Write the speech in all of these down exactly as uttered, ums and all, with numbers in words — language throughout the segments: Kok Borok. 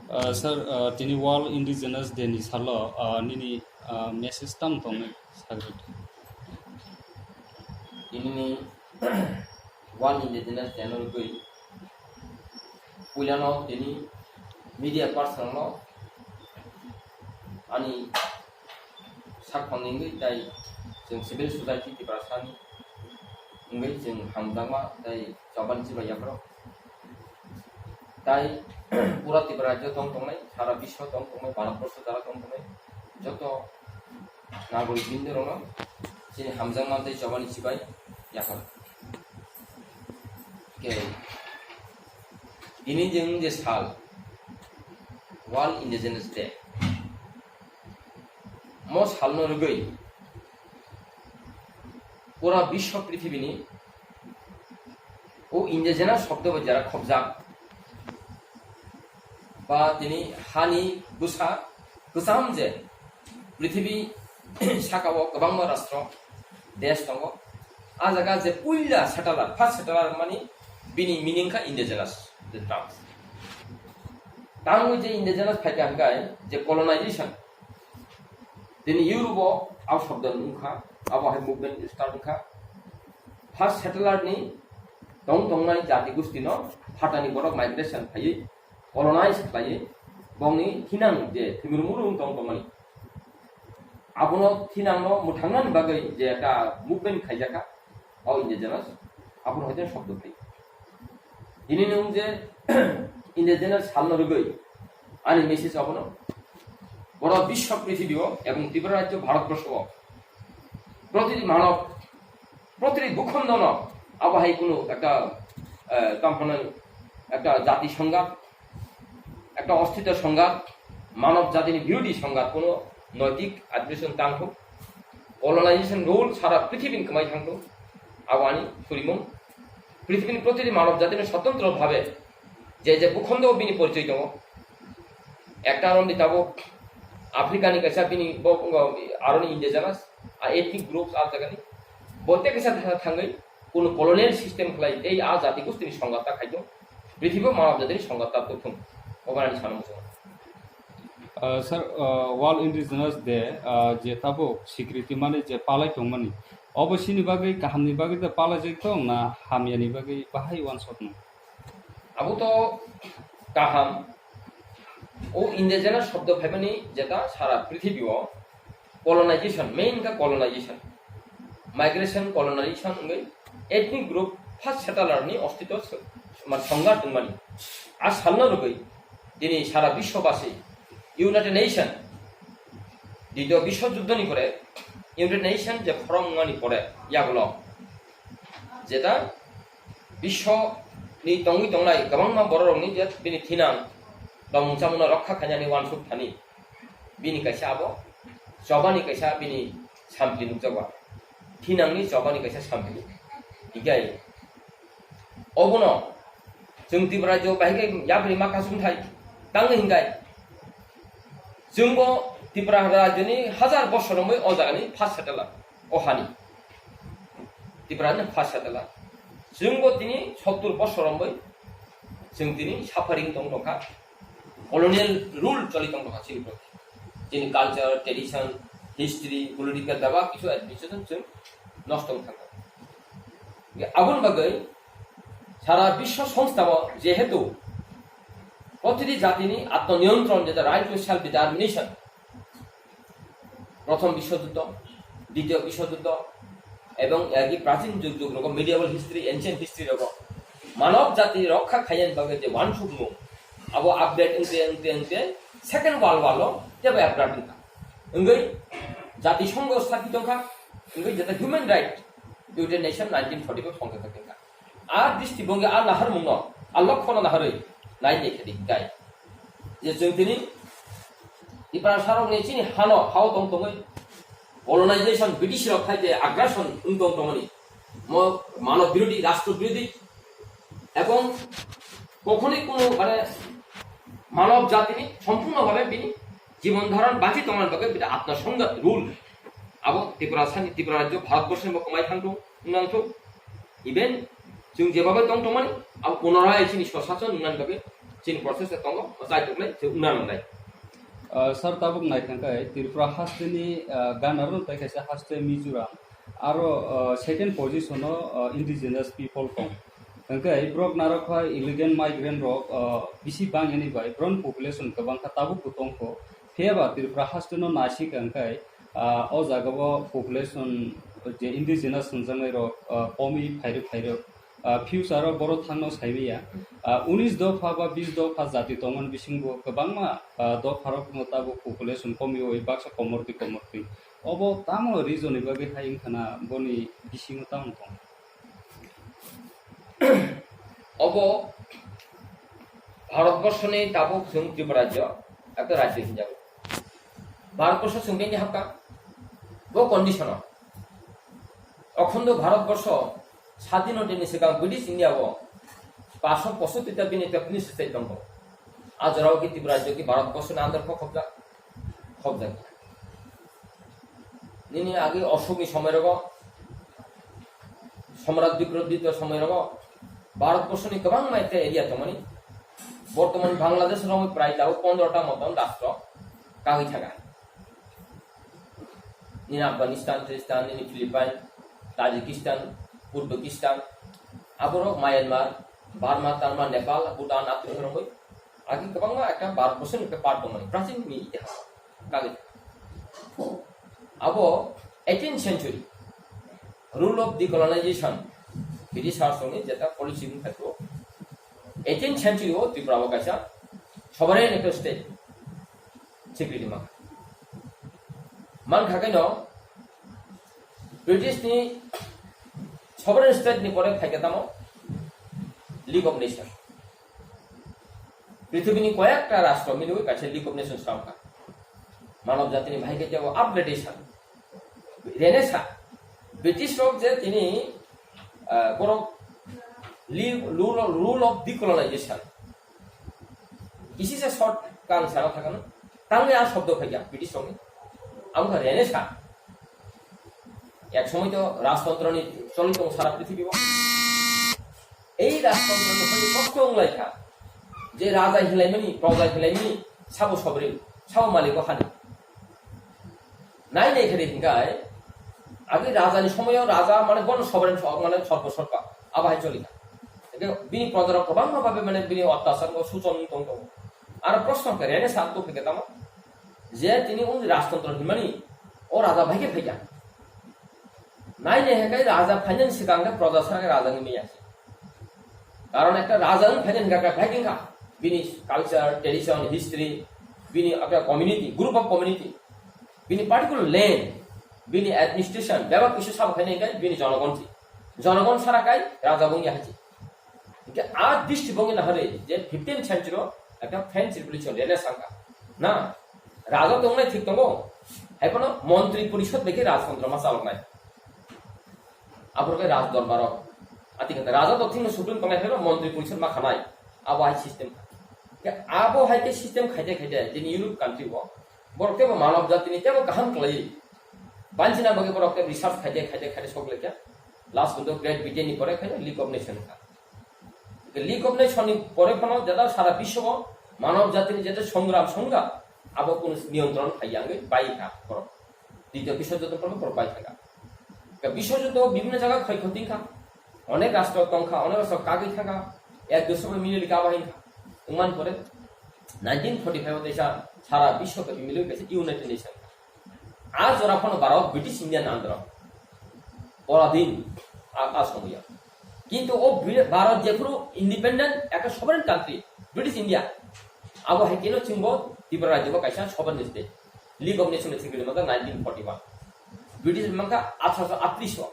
Uh, sir, uh, tini World Indigenous Day ni salo, uh, nini, uh, message tam tongnai, sir? Tini ni World Indigenous Day no rwgwi puilano tini media person no ani sak phang wngwi tai chwng civil society Tiprasani wngwi chwng hamjakma tai chobani chibai yapharo. Tai pura Tripura rajyo tong tongnai, sara biswa tong tongnai, Bharat borsho jara tong tongnai, joto nagorik bindurokno chini hamjakma tei chobani chibai yaphar. Ke, tini jeng je sal, World Indigenous Day. Mo salno rwgwi pura biswa prithibini o indigenous shobdo bai jara khobjak ba tini hani bwsa kwcham je prithibi sakao kwbangma rastro, desh tongo. A jaga je puila settler, first settler mani bini meaning kha indigenous, the terms. Tangwi je indigenous phaikha hwnkhe je colonization, tini Europe o a shobdo wngkha, abo hai movement start wngkha. First settler ni tong tongnai jati gosti no phatani borok migration phaiwi colonize khlaiwi bongni thinang je thwimrumuru wng tong tongmani. Abono thinangno mwthangnani bagwi je ekta movement khaijakha, o indigenous, abono hoite shobdo phai. Tini nwng je indigenous salno rwgwi ani message abono, boro biswa prithibio ebong Tripura rajyo Bharat borsho o protiti manob, protiti bhukhondo no abo hai kunu ekta, eh, tamo hwnwi ekta jati songhat, ekta ostito songhat, manob jatini birodhi songhat, kono noitik administration tangthok, colonization rule sara prithibini kwmai thangthok, abo ani surimung. Prithibini protiti manob jatino sotwontro bhabe je je bhukhondo bini porichoi tongo. Ekta aroni tabuk Africani kaisa bini bo, bo aroni indigenous, a ethnic groups a jagani. Bo tei kaisa thangwi kuno colonial system khlai tei a jati gostini songhatta khaito, prithibo manav jatini songhatta tuthung, obanani sana muchungo. Uh, sir, uh, World Indigenous Day, uh, je tabuk sikriti mani je palai tongmani, obo sini bagwi kahamni bagwi da palai jai tong na hamyani bagwi bahai wansok no? Abo to kaham. O indigenous shobdo phaimani jeta sara prithibi o colonization, main kha colonization, migration, colonization wngwi ethnic group first settler ni ostito s-, man songga tongmani. A salno rwgwi tini sara biswobasi United Nation, Ditiyo Biswojuddo ni pore United Nation je khorang wngmani pore yagulo jeta biswoni tongwi tongnai kwbangma bororokni je bini thinang tongmung chamungno rokha khainani wansuk thani, bini kaisa abo chobani kaisa bini sampli nukjago, thinangni chobani kaisa sampli. Hinkhe obono chwng Tripura rajyo bahai khe yapri ma kasumthai tangwi hinkhai chwngbo Tripura rajyoni hazar bosor romwi o jagani first settler, o hani Tripura ni first settler. Chwngbo tini sottur bosor romwi chwng tini suffering tong tongkha. Colonial rule choli tong tongkha chini proti. Chini culture, tradition, history, political bebak kisu administration chwng nosto wng thangkha. Aboni bagwi sara biswa songstha o jehetu protiti jatini atmaniyontron, jeta right to self determination, Prothom Biswojuddo, Ditiyo Biswojuddo, ebong agi prachin jug jug rogo, medieval history, ancient history rogo, manob jati rokha khaiyani bagwi je wansukmung, abo update wngte, wngte, wngte, Second World War o tebo update wngkha. Wngwi jati songho sthapi tongkha, wngwi jeta human right, United Nation nineteen forty-five songkhe kha kha. A dristi bongwi a naharmungno, a lokhono naharwi nai de khe di gai. Je chwng tini Tiprasarokni chini hano hao tong tongwi colonization, British rok khai je aggression wng tong tongmani, mo manob birodhi, rastro birodhi, ebong kokhonoi kuno mane manob jatini sompurno bhabe bini jibon dharon bachi tongna bagwi bini atma songhat rule abo Tiprasani, Tripura rajyo, Bharat borsoni bo kwmai thangthung, wng nangthung. Even chwng jeba bai tong tongmani, abo punorai chini swsachon wngnani bagwi Chini process tongo, chai tuklai, se wngna nangnai. Ah, sir, tabuk naithangkhai Tripura hasteni, ah, ganaro tei kaisa haste Mizoram. Aro, ah, second position o, ah, indigenous people tong. Hwnkhe borok narok hai illegal migrant rok, ah, bisi bangyani bai borokni population kwbangkha tabuk bo tongkho. Phiyaba Tripura hasteno naisik hwnkhe, ah, o jagao population je indigenous hwnjaknai rok, ah, komwi phairwk phairwk. Ah, future o borok thangno saimanya. Ah, unis dopha ba bis dopha jati tongmani bisingo kwbangma, ah, dopharokno tabuk population komiwi baksa komortwi komortwi. Obo tamo reason ni bagwi hai wngkhana boni bisingo tamo tong? Obo Bharatborsoni tabuk chwng Tripura rajyo, ekta rajyo hinjago. Bharatborsho chwng bini hapka, bo condition o. Okhondo Bharatborsho sadinotini swkang British India o paso posotti ta bini ekta finish state tongo. A jorao ki Tripura rajyo ki Bharatborsho ni under kho khobjak, khobjak. Nini agi Ashok ni somoi rogo, Samrat Bikroditya somoi rogo, Bharatborsho ni kwbangma ekta area tongmani. Bortoman Bangladesh rok prai tabuk pondro ta moton rastro kagwi thaga. Nini Afghanistan, Tristan, nini Philippine, Tajikistan, Uzbekistan, aborok Myanmar, Burma, Tarma, Nepal, Bhutan, Africa romwi. Agi kwbangma ekta Bharatborsho ni ekta part tongmani, prachin ni itihas kagwi. Abo eighteenth century, rule of decolonization, British Shasoni jeta policy wngkha eighteenth century o Tripura o kaisa sovereign ekta state. Security ma. Mankha kaino British ni sovereign state ni pore phaikha tamo League of Nations. Prithibini koyekta rastro miliwi kaisa League of Nations ramkha. Manav jatini bahai khe tebo upgradation, renaissance. British rok je tini, ah, borok li-, rule of, rule of decolonization. Kisi se short kan sana thakano. Tangwi a shobdo phaikha British rokni. Amo kha renaissance. Ek somoi to rajtontro ni choli tong sara prithibi o. Ei rajtontro ni hoi kosto wng lai kha. Je raja hinlai mani, proja hinlai mani, sabo sovereign, sabo maliko hani. Nai nai khe hinkai, agi raja ni somoyo raja mane bono sovereign so-, mane sorbo sorba, abo hai choli kha. Eke bini proja rok kwbangma babe mane bini otyachar o suchon tong tong. Aro proshno khe renaissance to khe tamo. Je tini wng rajtontro hinmani, o raja bai khe phaikha. Nai nai hai kai raja phainani swkang khe proja sara khe raja wngwi manya se. Karon ekta raja wng phainani hwnkha khe bai wngkha bini culture, tradition, history, bini ekta community, group of community, bini particular land, bini administration, bebak kisa sabo khainai hwnkhe bini jonogon se. Jonogon sara kai raja wngya hai se. Hingke a district bo nahari je fifteenth century o ekta French Revolution rele sangka. Na, raja tongnai thik tongo. Haiphano montri porishod bai khe rajtontro ma chaloknai. Aboro khe raj dorbar o. Ati khe raja to thikno supreme tongnai phano montri porishod ma khanai. Abo hai system. Ke abo hai khe system khaite khaite jini Europe country o. Borok tebo manav jatini tebo kaham khlai. Banchina bagwi borok tebo research khaite khaite khaite sok lekha. Last photo Great Britain ni pore khe League of Nation kha. League of Nation ni pore phano jeta sara biswo manav jatini jeta songram songga abo kunu niyantron khaiya wngwi bai kha borok. Ditiyo biswojuddo pore borok bai kha. Ke biswojuddo bibhinno jaga khoi khoti kha. Onek rastro tong kha, onek rastro kagwi kha kha. Ek dusro mili kha bai kha. Wngman pore nineteen forty-five o teisa sara biswo ke mili kaisa United Nation. A jora phano Bharat British Indian andro. Poradin a, a somoyo. Kintu o Bri-, Bharat jephuru independent ekta sovereign country, British India. Abo hai keno chwngbo Tripura rajyo bo kaisa sovereign state. League of Nations security mata nineteen forty-one. British mangka athroso atris o.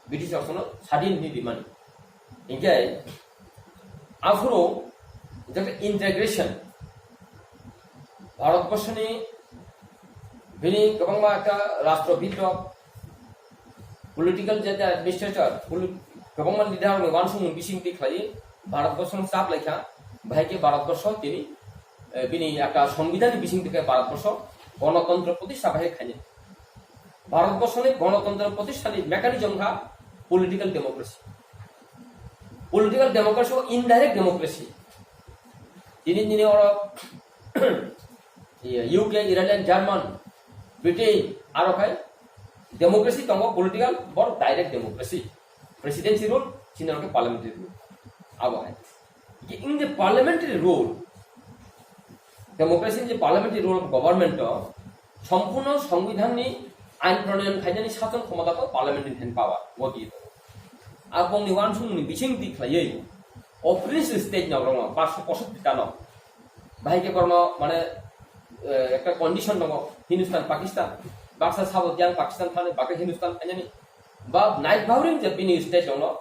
British rok sono sadin ni dimani. Hingke aphuru jate integration Bharatborsoni bini kwbangma ekta rastro bidrok, political jate administrator, poli-, kwbangma leader ni wansukmung bising twi khlai Bharatborsoni chap laikha, bahai khe Bharatborsho tini, eh, bini ekta songbidhan ni bising twi khe Bharatborsho gonotontro protishtha bahai khainai. Bharatborsoni gonotontro protishtha ni mechanism kha political democracy. Political democracy o indirect democracy. Tini nini oro, iya, U K, Ireland, German, Britain, aro khai democracy tongo, political, bor direct democracy, presidency rule, chini oro khe parliamentary rule. Abo hai. In the parliamentary rule, democracy in the parliamentary rule of government o sompurno songbidhanni ain pronoyon khainani sason khomota kho parliament in hand power, bo di. Abongni wansukmungni bising di khlaiwi o prince state no rwngno, baksa posotti tano. Bahai khe borno, mane, eh, ekta condition tongo, Hindustan, Pakistan. Baksa sabo tiyang Pakistan thani, baksa Hindustan thanani. Ba night bowring je bini state rokno,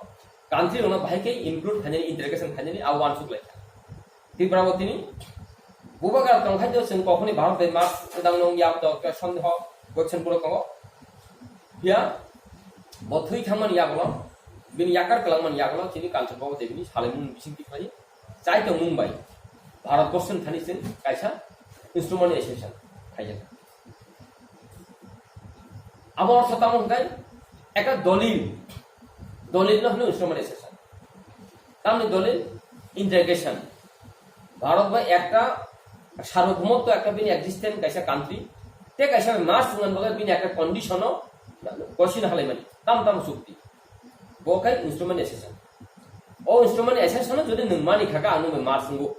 country rokno bahai khe include khainani, integration khainani, a wansuk lai kha. Tripura bo tini bubagra tong khai do, chwng kokhoni Bharat bai mas dang nung yam do, ke son ho, question puro tongo. Ya, bo thwi thangmani yagulo, bini yakar kwlangmani yagulo, chini culture bo de bini salaimung bising tikhlai. Chai tongmung bai Bharat Borsoni thani chwng kaisa instrument association khaijak. Abo ortho tamo hwnkhe ekta dolil, dolil no hwno instrument association. Tamni dolil integration. Bharat bai ekta sarvobhumotto, ekta bini existence kaisa country, te kaisa mas wngmani bagwi bini ekta condition o gosina halaimani, tam tam chukti. Bo khai instrument association. O instrument association no jodi nwng mani kha khe ang nwng bai Mars wngo.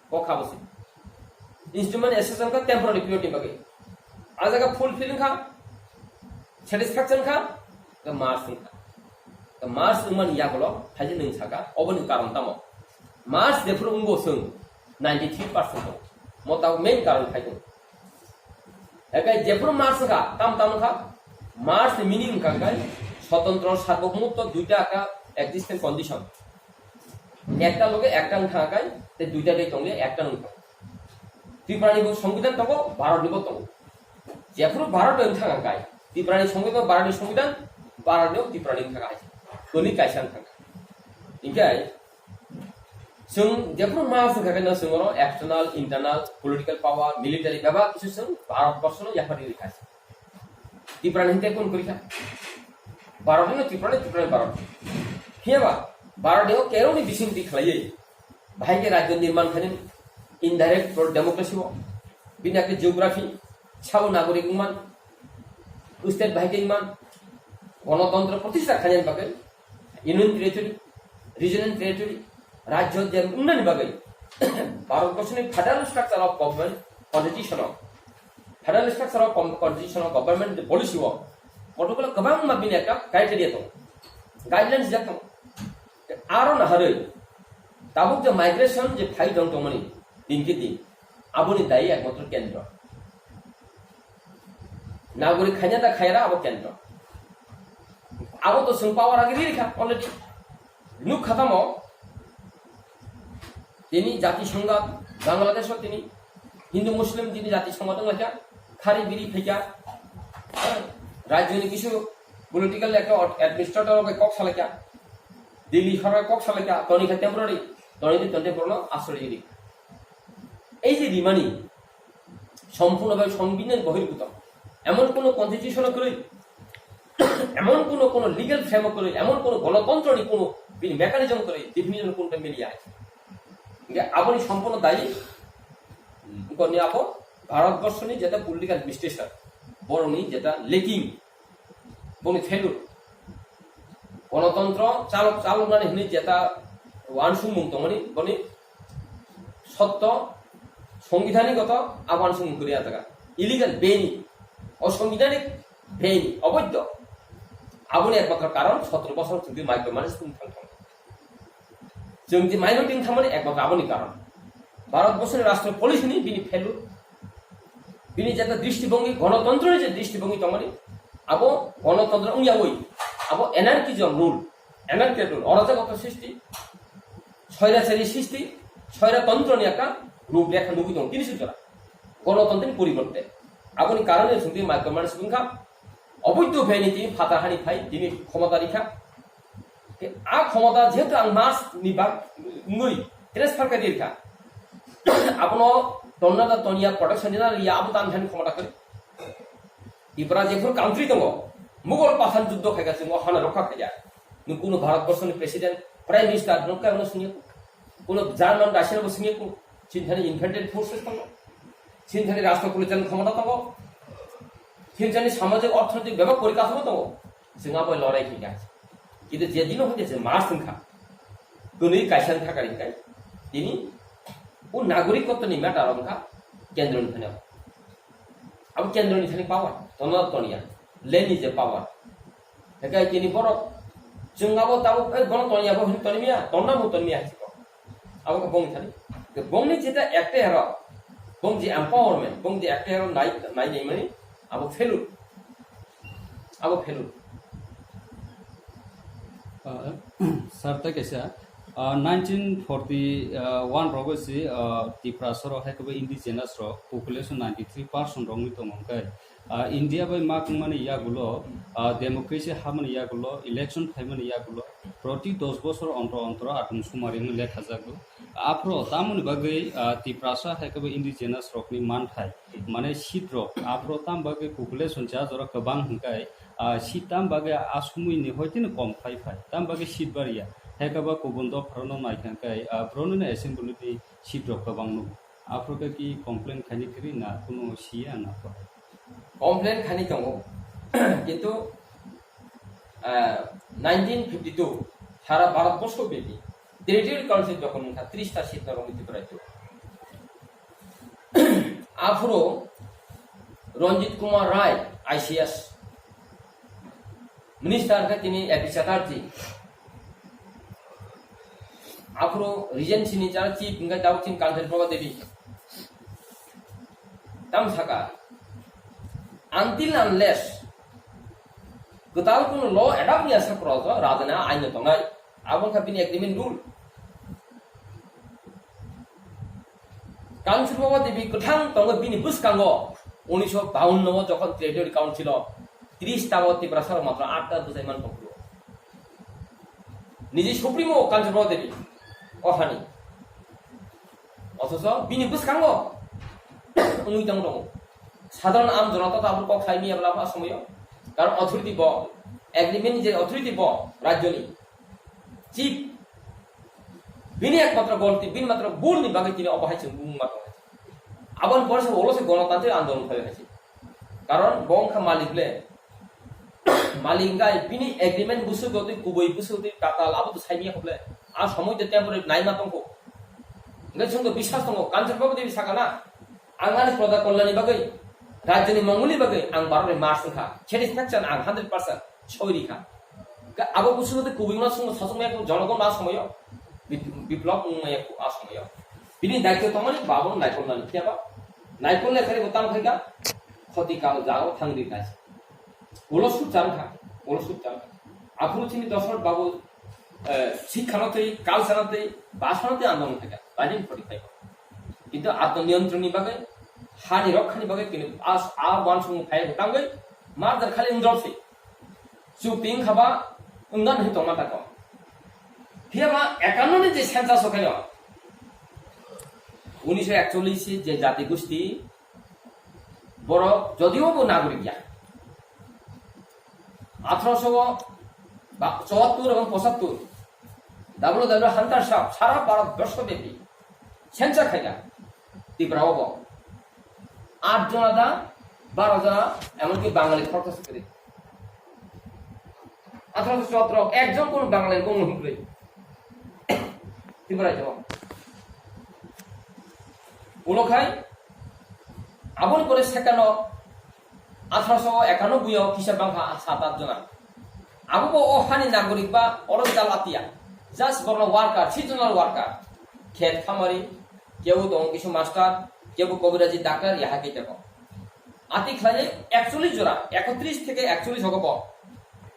Bo kha bo se. Instrument association kha temporary period ni bagwi. A jaga fulfill wngkha, satisfaction kha, khe Mars wngkha. Khe Mars wngmani yagulo phaidi nwng saka, oboni karon tamo? Mars jephuru wngo chwng ninety three percent tongo. Mo tabuk main karon khai tongo. Ekai jephuru Mars wngkha, tam tam wngkha, Mars ni meaning wngkha kai swtantro, sarvobhumotto, duita ka existence condition. Ekta loge ekta wngkha kai, te duita dei tongle ekta wngkha. Tripura ni bo songbidan tongo, Bharat ni bo tongo. Jephuru Bharat ni wngkha kai, Tripura ni songbidan, Bharat ni songbidan, Bharat ni Tripura ni wngkha kai. Koni kaisa wngkha kai. Hinkhe chwng jephuru ma wngkha khe no chwng oro external, internal, political power, military bebak kisu chwng Bharat borso no yapharwi rikha. Tripura ni hwnkhe kun kwrwi kha. Bharat no Tripura ni, Tripura ni Bharat. Phiya ba Bharat ni o kerong ni bising di khlaiwi bahai khe rajyo nirman khainani indirect pro democracy o. Bini akhe geography, sabo nagorik wngman, state bahai khe wngman, gonotontro protista khainani bagwi Union Territory, Regional Territory, rajyo je wngnani bagwi Bharat borso ni federal structure of government constitution o, federal structure of con-, constitution of government policy o kotogulo kwbangma bini ekta criteria tongo, guidelines jak tongo. Aro naharwi tabuk je migration je phai dong tongmani din khe din, aboni dayi ekmatro kendro. Nagorik khaina da khaira abo kendro. Abo to chwng power agi riri kha already. Nuk kha tamo, tini jati songha Bangladesh o tini Hindu Muslim tini jati songha tong laikha, khari biri phaikha. Rajyo ni kisu political ekta administrator rok kok salaikha, Delhi sorkar kok salaikha, toni kha temporary, toni di temporary no asroi riri. Ei je rimani সম্পূর্ণভাবে সংবিধান বহির্ভূত। এমন কোনো কনস্টিটিউশনও করে, এমন কোনো, কোনো লিগ্যাল ফ্রেমও করে, এমন কোনো গণতন্ত্র নেই, কোনো বিল মেকানিজম করে, ডেফিনিশন কোনটা মিলিয়ে আছে। Hingke aboni সম্পূর্ণ দায়ী, goni abo Bharatvarsha ni jeta political administration, boroni jeta lacking, boni failure. Gonotontro chalok, chaloknani hwnwi jeta wansukmung tongmani, boni sotto, songbidhanigoto a wansukmung kwrwi ya jaga. Illegal, beni, osongbidhanik, beni, oboidho. Aboni ekmatro karon sotro bosor chwngtwi micromanage wng thang thang. Chwng je minority wng thangmani ekmatro aboni karon. Bharat borsoni rashtra policy ni bini failure, bini jeta dristibongi, gonotontroni je dristibongi tongmani, abo gonotontro wngyawi, abo anarchism rule, anarchy rule, orajagoto sristi, soirachari sristi, soiratontro ni ekta rup rekha nugwi tongo tini sujora. Gonotontro ni poriborte. Aboni karone chwng tini micromanage wngkha, oboidho beni tini phatar hani phai, tini khomota rikha. Ke a khomota jehetu ang mas ni bak wngwi transfer khe dirkha. Abono tonna da tonya protection dina ya abo tan thani khomota khe. Tripura jephuru country tongo, Mughal Pathan juddho khaikha chwng o hana rokha khaiya. Nwng kuno Bharat borso ni president, prime minister nwng khe ano singya. Kuno German Russia bo singya kuno. Chini thani infantry forces tongo. Chini thani rashtra porichalonan khomota tongo. Chini thani samajik orthonoitik bebak porikathamo tongo. Chwng abo lorai khe kha. Kintu je dino hwnkhe je mas wngkha. Kwnwi kaisa wngkha kari hwnkhe. Tini o nagorikotwni matter wngkha kendroni thani. Abo kendroni thani power. Tono toniya. Leni je power. Hekai tini borok chwng abo tabuk, "Eh, bono toniya, bo hwnwi tonimiya, tonna bo tonimiya," hai se kok. Abo khe bongni thani. Ke bongni jeta ekta hero, bong je empowerment, bong je ekta hero nai, nai, nai mani, abo failure. Abo failure. Uh, sir, ta kaisa, uh, nineteen forty-one rogo si, uh, Tiprasa rok hai khe indigenous rok population ninety-three percent rok ni tongo hwnkhe, Ah, India bai ma wngmani yagulo, ah, democracy hamani yagulo, election phaimani yagulo, proti dos bosor ontro ontro atung sumari wngwi lekha jago. Aphro tamoni bagwi, ah, Tiprasa hai khe bo indigenous rokni manthai, mane seat rok, aphro tam bagwi population cha jora kwbang hwnkhe, ah, seat tam bagwi a sumui ni hoitino kom khai phai, tam bagwi seat bariya, hai khe bo kubun dopharokno naikha hwnkhe, ah, bronino assembly ni seat rok kwbang nugo. Aphro khe ki complain khaini kwrwi na kuno siya na kok? Complain khaini tongo. Kintu, ah, nineteen fifty-two sara Bharat borsho bepi territorial council jokhon wngkha tris ta seat no romwi Tripura raijo. Aphro Ranjit Kumar Rai, I C S minister khe tini A P Chatterjee. Aphro Regency ni jara chief wngkha Daud Singh Kanchari Prabha Devi. Tam saka, until unless kwtal kunu law adapt ni asa krojo rajana aino tongnai. Abo wngkha bini agreement rule. Kanchari Prabha Devi kwthang tongo bini bwskango unisho bawanno o jokhon Territory Council o tris ta o Tiprasa rok matro aat ta bwchai man kok. Niji Supremo Kanchari Prabha Devi o hani. Othocho bini bwskango wngwi tong tongo. Sadharan am jonata tabuk kok sai miya bwla a somoyo. Karon authority bo, agreement ni je authority bo rajyoni chief. Bini ekmatro golti, bini matro bul ni bagwi tini obo hai chwng bumung ma tong hai. Aboni pore se ulo se gonotantri andolon khlai hai se. Karon bo wngkha malik le. Malik wngkha bini agreement bwswk twi kubui bwswk twi tatal abo to saimya kho ble. A somoi de temporary naima tongkho. Hingke chwng to biswas tongo, Kanchari Prabha Devi sakha na. Ang ani proja kolyanni bagwi, rajyoni mongolni bagwi ang barori mars wngkha. Satisfaction ang hundred percent soi rikha. Hingke abo bwswk twi kubui ma swngo sachukmaya kho jonogon ma somoyo. Bip-, biplop wngmaya kho a somoyo. Bini daityo tongmani babono naikolnani. Phiya ba? Naikol le khari bo tang phaikha. Khoti kalo jago thang ri kaisa. Ulo sut chang kha, ulo sut chang kha. Aphuru chini Dosrot babu, eh, sikha no twi, culture no twi, bhasha no twi andolon khaikha, nineteen forty-five. Kintu atmaniyontron ni bagwi, hani rokha ni bagwi, kintu as-, a uansukmung phai tangwi, murder khali wngdrop se. Chukti wngkha ba, wngdan hin tongma tako. Phiya ba ekanno ni je census o khayo, unisho ekchollish je jati gusti, borok jodio bo nagorik ya. Athroso ba-, chowattor ebong pochattor, W W Hunter sahab sara Bharat borsho byapi census khaikha Tripura o bo. Aat jona da, baro jona, emonki Bangali khoroksa se kwrwi. Athroso chowattor, ekjon kono Bangali bongno hwnwi kwrwi. Tripura o. Ulo khai, aboni pore second o, athroso ekanoboi o kisa bangkha sat at jona. Abo bo o hani nagorik ba oro jal atiya. Just borno worker, seasonal worker. Khet khamari, kebo tongo kisu master, kebo kobiraji doctor, yaha khe tebo. Ati khlai ekchollish jora, ekotris theke ekchollish hogo bo.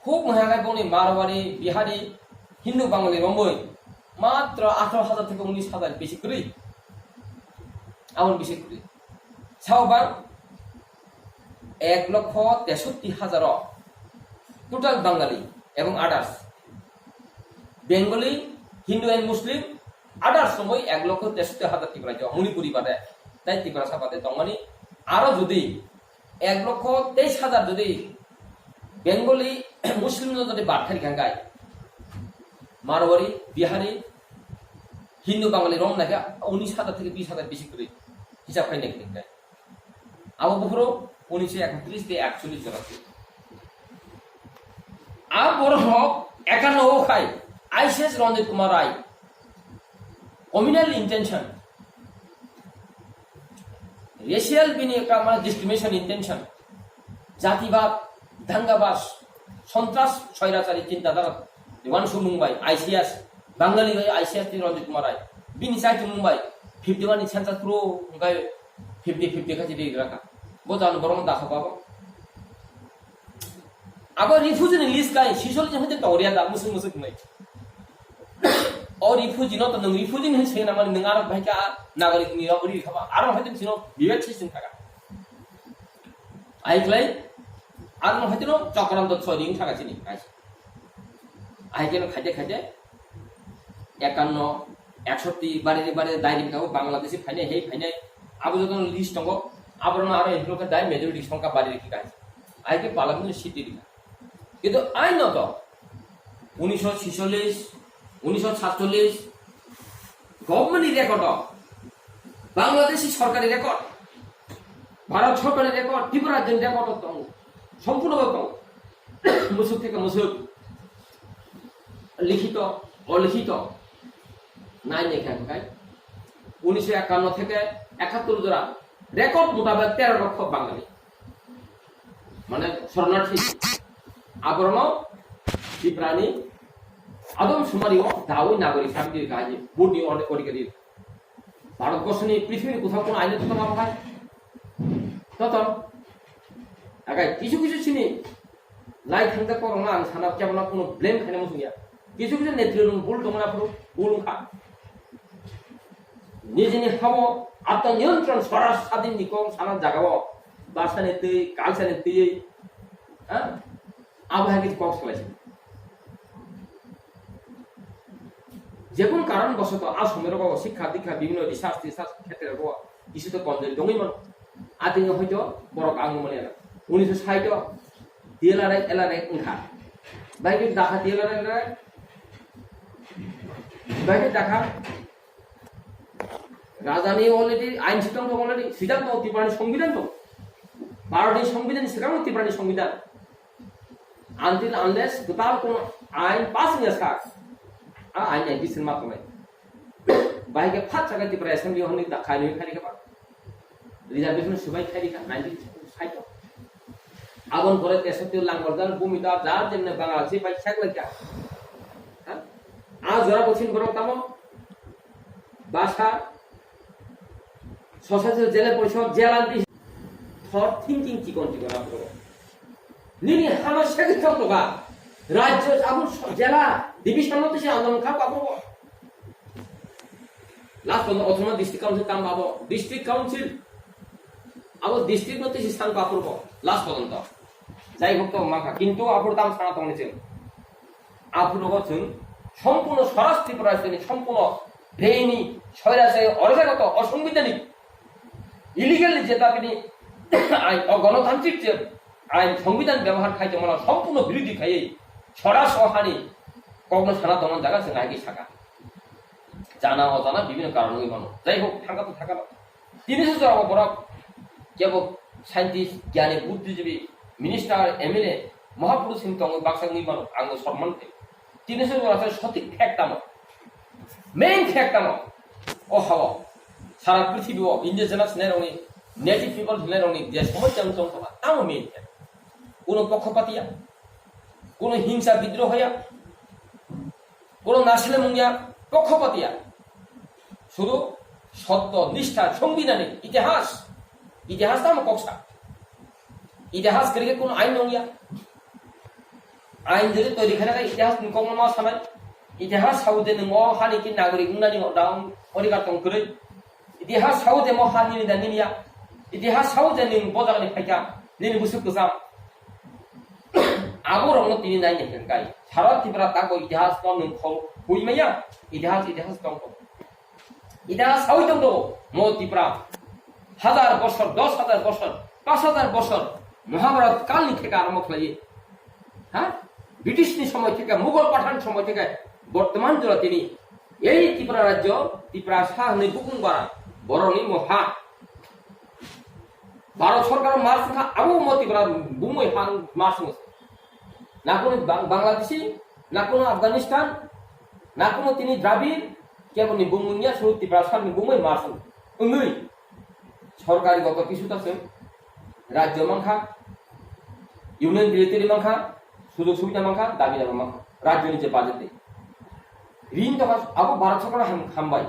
Khub maya khai boni Marwari, Bihari, Hindu Bangali romwi matro atharo hajar theke unnish hajar besi kwrwi. Aboni besi kwrwi. Sao bang ek lokho tesotti hajar o total Bangali ebong others. Bengali, Hindu and Muslim, others romwi ek lokho tesotti hajar Tripura jo, Manipuri bade, tai Tiprasa bade tongmani. Aro jodi ek lokho teis hajar jodi Bengali, Muslim no jodi bad khai kha hwnkhe, Marwari, Bihari, Hindu Bangali rong naikha unis hajar theke bis hajar bisi kwrwi hisab khai naikha. Abo buphuru unisho ekatris de ekchollis jora. A borok ekanno o khai I C S Ranjit Kumar Rai communal intention, racial bini ekta mane discrimination intention, jatibad, dangabad, sontras, soirachari chintadara, Devanshu Mumbai, I C S, Bangali bai I C S ni Ranjit Kumar Rai, bini chaitu Mumbai, fifty one ni census pro hwnkhe fifty fifty khachi ri raka. Bo jani borok dakha babo. Abo refugee ni list kai, sisol je hete tongriya da, musuk musuk nai. O refugee no to nung refugee ni se na mani nung aro bhai ka nagorik ni abo ri khaba, aro hete sino bibek se sin thaka. Ai klai, aro hete no chokranto chori thaka chini. Ai ke no khaite khaite, ekanno, eksoti, bari bari dai ring kabo Bangladeshi phainai, hei phainai, abo joto list tongo, abo no aro include khe dai majority songkha bari ring kha. Ai ke palam ni city ring. Kintu ain no to, unisho chicholish, unisho satcholish, government ni record o, Bangladeshi sorkari record, Bharat sorkari record, Tripura rajyoni record o tongo, sompurno bo tongo. Musuk theke musuk, likhito, olikhito, nai nai khe hwnkhe, unisho ekanno theke ekattor jora record mutabek tero lokho Bangali. Mane, soronarthi. Aborno Tiprani adom sumario dawi nagorik sabdi kaji, vote ni ode-, odikari. Bharat borsoni, prithibini kothao kono aino tongma bahai. Totom. Agai, kisu kisu sini lai thangjak korokno ang sana kebono kono blame khaina muchungya. Kisu kisu netri rung bul tongna phuru bul wngkha. Nijini habo atma niyantron swaraj sadin ni kok sana jagao basani twi, kalsani twi, ha? Abo hai khe kok salai si. Jekunu karon bosoto a somoirogo sikha dikha bibhinno research, research khetre rogo kisu to konjori dongwi mano. Atini hoito borok ang mani ana. Unisho sait o D L R A, L R A wngkha. Bai khe dakha D L R A, L R A. Bai khe dakha. Rajani already ain sitong tong already. Sitong tong Tiprani Songbidan tong. Bharotni Songbidan, sitong Tiprani Songbidan. Until unless kwtal kono ain pass wngya sak, a ain ain bisin ma tongnai. Bahai khe phat chakha Tripura Assembly hwnwi da khainwi khairi khe ba. Reservation swbai khairi kha nineteen sixty o. Aboni pore teso twi langbarjak bumi da jar jemne Bangladeshi bai sak lai kha. Ha? A jora bwswk borok tamo? Basa, Society Jela Porishod, Jela Anti, thought thinking chikon chikon aphuru. Nini hama segwi thok toka. Rajyo abo jela division no tisi andolon kha aphuru. Last on Autonomous District Council kam abo district council. Abo district no tisi sang aphuru. Last on to. Jai hok to mangkha. Kintu aphuru tam sana tongni chwng. Aphuru chwng sompurno Swaraj Tripura Rajyoni sompurno beini soirachari orjagoto osongbidanik illegal je tabini ain ogonotantrik je ain songbidan byabohar khai tongmano sompurno birodhi khaiwi Swaraj o hani kokno sana tongmani jaga chwng hai khe saka. Jana ojana bibhinno karon wngwi mano. Jai hok, thangka to thangka no. Tini se jora borok kebo scientist, gyani, buddhijibi, minister, M L A, mahapurush hin tongwi baksa wngwi mano, ang bo sorman khe. Tini se jora se sotik fact tamo. Main fact tamo. O hao. Sara prithibi o indigenous hinai rokni, native people hinai rokni je somosya wng tong tongma, tamo main fact. Kuno pokkhopatia, kuno hingsa bidroh hoya, kuno nasilmung ya, pokkhopatia. Sudu sotto, nishtha, songbidanik, itihas. Itihas tamo koksa. Itihas kwrwi khe kuno ain nung ya. Ain jodi toiri khaina khe itihas ni kokno ma sanai. Itihas sao je nwng o hani ki nagorik wngnani daung odhikar tong kwrwi. Itihas sao je mo ha nini da nini ya. Itihas sao je nwng bo jagani phaikha, nini bwswk kwcham. Abo rokno tini nai ni hwnkhe kai. Sara Tripura tago itihas no nwng khol hui maya. Itihas, itihas tong tong. Itihas sawi tong tong mo Tripura. Hazar bosor, dos hazar bosor, pas hazar bosor. Mahabharat kal ni theke arombo khlai. Ha? British ni somoi theke, Mughal Pathan somoi theke, bortoman jora tini Ei Tripura rajyo, Tiprasa hwnwi bukung bara, borokni mo ha. Bharat sorkar mas wngkha, abo mo Tripura bumui ha mas wngkha. Nakono Bang-, Bangladeshi, nakono Afghanistan, nakono tini Dravid, keboni bumui ya suru Tiprasa ni bumui mas wngwi. Sorkari goto kisu ta se, rajyo mankha, union territory mankha, sujog subida mankha, dabi daba mankha, rajyo ni je budget de. Rin tokha abo Bharat sorkar ham-, hambai.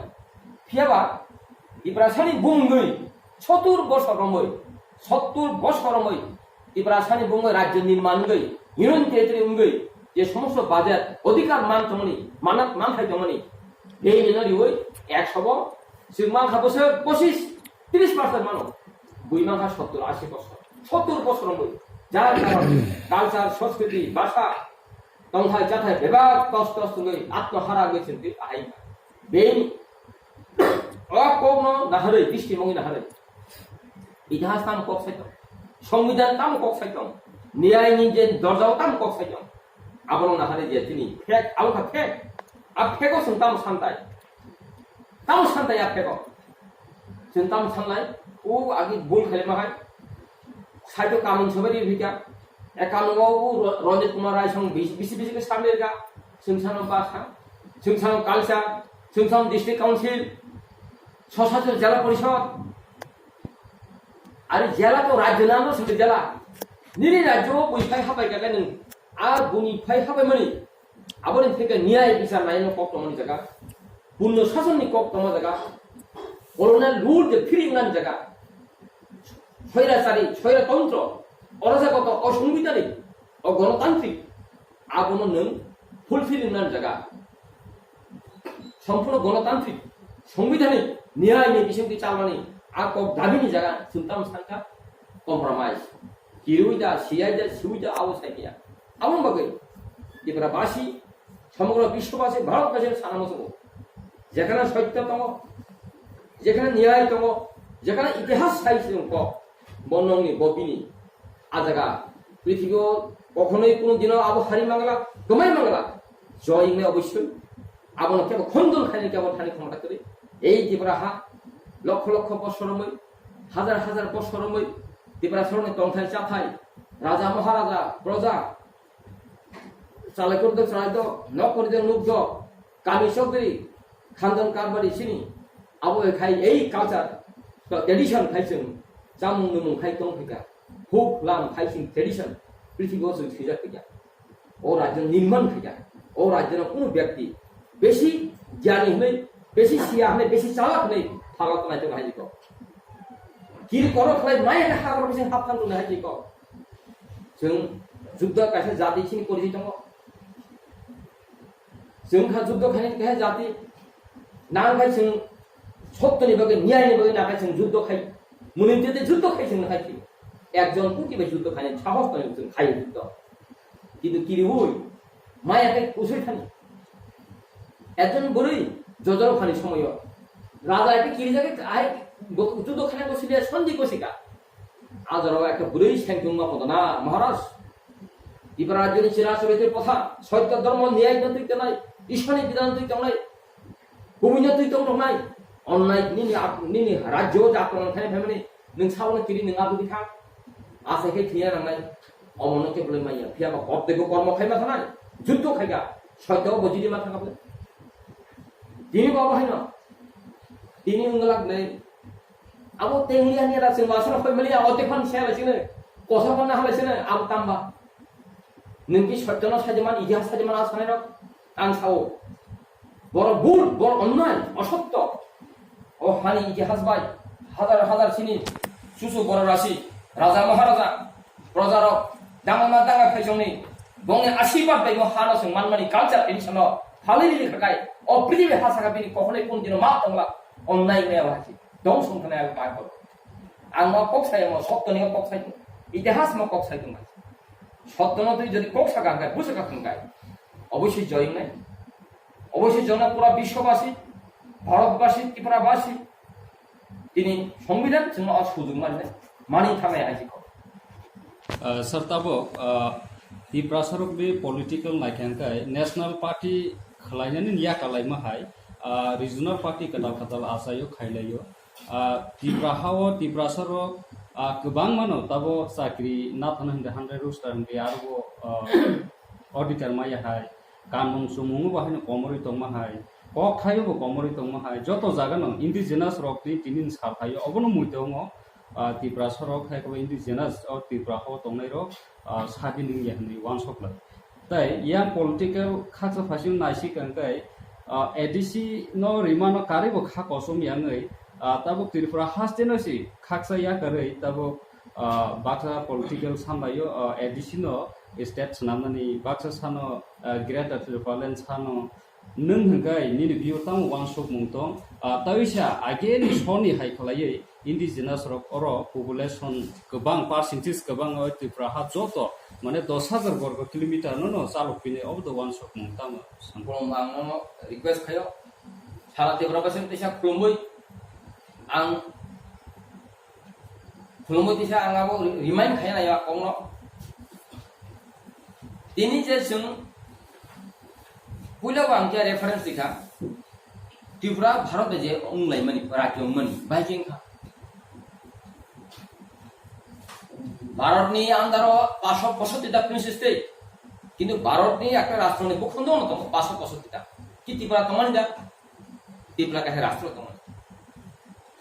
Phiyaba Tiprasani bumungwi sottur bosor romwi, sottur bosor romwi Tiprasani bumungwi rajyo nirman wngwi, union territory wngwi je somosto budget odhikar man tongmani, manat manthai tongmani, bini no riwi ekso bo chwng mankha bosor pochis, tris bosor mano. Bui mankha sottur, asi bosor. Sottur bosor romwi jar jar culture, sanskriti, bhasha, tongthai chathai bebak tos tos wngwi atmahara wngwi chwng twi ahai. Bini o kokno naharwi, pistimungwi naharwi. Itihas tamo kok sai tong. Songbidan tamo kok sai tong. Niyai ni je dorjao tamo kok sai tong. Abono naharwi je tini fake, abo kha fake. A fake o chwng tamo santai. Tamo santai a fake o. Chwng tamo sanlai. O agi bul khaima hai. Saito kamun sobai ri phika. E kamun o u Ro-, Ranjit Kumar Rai song bisi, bisi, bisi ke sambil ka. Sungsano basa. Sungsano culture. Sungsano district council. Sosasho jela porishod. Ari jela to rajyo namo sumbe jela. Nini rajyo o bui phai hapai ka nung. A buni phai hapai mani. Aboni theke niyai bichar naino kok tongmani jaga, punno sasonni kok tongma jaga, colonial rule je phiri wngnani jaga, soirachari, soiratontro, orojagoto, osongbidhanik, ogonotantrik, abono nwng fulfill wngnani jaga, sompurno gonotantrik, songbidhanik, niyai ni bisingtwi chalmani, a kok dabini jaga chwng tamo sankha compromise. Kirui da, siyai da, siui da, abo sai kaya. Aboni bagwi Tripura basi, somogro biswobasi, Bharat basi sana muchungo. Jekhane sotyo tongo, jekhane niyai tongo, jekhane itihas sai se tongo, bo nongni, bo bini. A jaga, prithibi o kokhonoi kuno dino abo hari mangla, gomai mangla. Joy ingle obossoi. Abono kebo khondon khaini kebo thani khomota kwrwi. Ei Tripura ha, lokho lokho bosor romwi, hazar hazar bosor romwi, Tripura soroni tongthai chathai, raja maharaja, proja, chalai kordok chalai dok, nok kordok nuk dok, kami chowdhury, khandon karbari chini, abo khai ei culture, tradition khai chwng, chamung numung khai tong phaikha, huk lam khai chwng tradition, prithibi o chwng swijak phaikha. O rajyo nirman khaikha. O rajyo no kunu byakti besi gyani hwnwi, besi siya hwnwi, besi chalak hwnwi phalok nai tongo hai jiko. Kiri korok khlai mai hwnwi hagoro bising hapthang tongo hai jiko. Chwng juddo kaisa jati chini porichoi tongo. Chwng kha juddo khaini kaisa jati. Nang khai chwng sottoni bagwi, niyai ni bagwi nang khai chwng juddo khai. Muni tete juddo khai chwng khai. Ekjon kuti bai juddo khaini sahos tongo chwng khai juddo. Kintu kiriui maya khe kusui thani. Ekjon bwrwi jojoro phani somoyo raja ekhe kirijagwi ai bo-, judo khana gosile sondi gosika. Ajoro ekhe bwrwi sengtongma kodo na Maharaj. Iba rajyoni chwla choritre kotha, sotyo dhormo niyai no twi tongnai, Ishwarni bidhan twi tongnai, bumino twi tong tongnai, onnai nini ap-, nini rajyo jato nang thani phaimani, nwng saono kiri nwng abudi kha. Asai khe thwiya nangnai, omono khe bolai manya. Phiya ba kok teibo kormo khaima thanai, juddo khaika, soito bo jidi ma thangkha bole. Tini bo abo haino, tini wngwlak nei, abo tengli ani ra se masra khoi mali, abo te phan se la sine, kosa phan na hala sine, abo tamba. Nwng ki sotyono sajeman, itihas sajeman a sanai rok, ang sao. Borok bul, borok onnai, osotto. O hani itihas bai, hazar hazar sini, susu borok rasi, raja maharaja, projarok, dangma danga phaisongni, bongni asirwad bai mo hano chwng manmani culture tradition no phalwi rili khakai, o prithibi ha saka bini kokhonai kun dino ma tongla, onnai maya bahasi, dong song thanai ang bai kok. Ang ma kok sai mo, sotto ni kok sai, itihas mo kok sai tong. Sotto no twi jodi kok saka hwnkhe, bwswk kha hwnkhe, obosoi joy wngnai. Obosoi jona pura biswobasi, Bharatbasi, Tripurabasi, tini Songbidan chwngno o sujug mani, mani thangnai hai se kok. Ah, sir, tabuk, ah, Tiprasa rokni political naikha hwnkhe national party khwlainani yakalaima hai, ah, regional party kwtal kwtal achaio khailaio. Ah, Tripura hao Tiprasa rok, ah, kwbangmano tabo chakri nathana hwnkhe hundred roster hwnkhe arobo, ah, adhikar maya hai, kanmung chumung bo haino komorwi tongma hai, kok thaio bo komorwi tongma hai, joto jaga no indigenous rok ni tini ni sal thaio obono mui tongo, ah, Tiprasa rok hai indigenous o Tripura hao tongnai rok, ah, sadi nung ya hwnwi uansuk lai. Tai yang political khaksa phaising naisik ang kai, ah, A D C no rimano karwi bo kha kosom yangwi, ah, tabuk Tripura haste no si khaksa yakarwi tabuk, ah, baksa political samlaio, ah, A D C no state swnamnani baksa sano, ah, Greater Tipraland sano nwng hwnkhe nini view tamo uansukmung tong, ah, tawisa ageni soni hai khlaiwi indigenous rok oro population kwbang percentage kwbang o Tripura ha joto mane dos hajar borgo kilometer no no chalok pini obo do uansukmung tamo. Bro, ang nono request khayo, sara Tripura basing tisa khulumui ang Khulumui tisa ang abo remind khaina ya kongno. Tini je chwng puila bo ang khe reference dikha, Tripura Bharat je wnglaimani, rajyo wngmani, bahai khe wngkha. Bharatni under o paanch sho poisotti ta Prince State, kintu Bharatni ekta rashtroni bukhundo no tongo paanch sho poisotti ta. Ki Tripura tongmani da? Tripura kaisa rashtra tongo.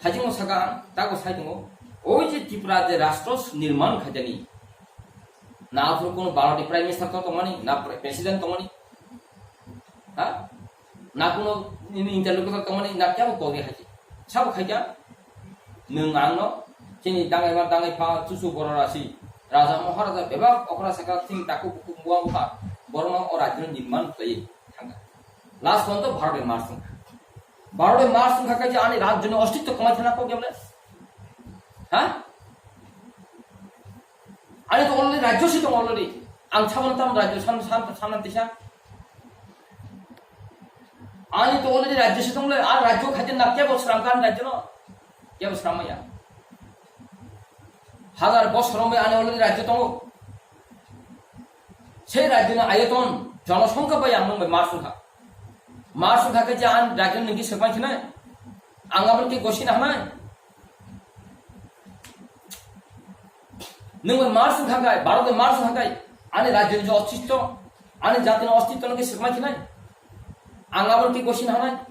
Hajingo saka ang, tago sai tongo. Oi je Tripura je rashtra nirman khaijani. Na aphuru kono Bharatni Prime Minister to tongmani, na pre-, President tongmani. Ha? Na kono nini interlocutor tongmani, na kebo kori haji. Sabo khaija? Nwng angno, chini dangai ma dangai pha, chuchu borok rasi. Raja Maharaja bebak okra saka thing taku buku mua buka. Borokno o rajyo nirman khlai thangkha. Last pon to Bharat bai Mars wngkha. Bharat bai Mars wngkha khe je ani rajyo ni ostitto kwmai thana kok yamle? Ha? Ani to already rajyo si tong already. Ang sabon tam rajyo san san san tisa. Ani to already rajyo si tong le, ar rajyo khaite na kebo sram kan rajyo no? Kebo sram ya. Hazar bosor mai ani already rajyo tongo. Sei rajyoni ayoton, jonosongkha bai ang nung bai Mars wngkha. Mars wngkha khe je ang rajyoni nungki swkang sinai? Ang aboni khe gosina hanai? Nung bai Mars wngkha khe, Bharat bai Mars wngkha khe, ani rajyoni je ostitto, ani jatini ostitto nungki swkang sinai? Ang aboni khe gosina hanai?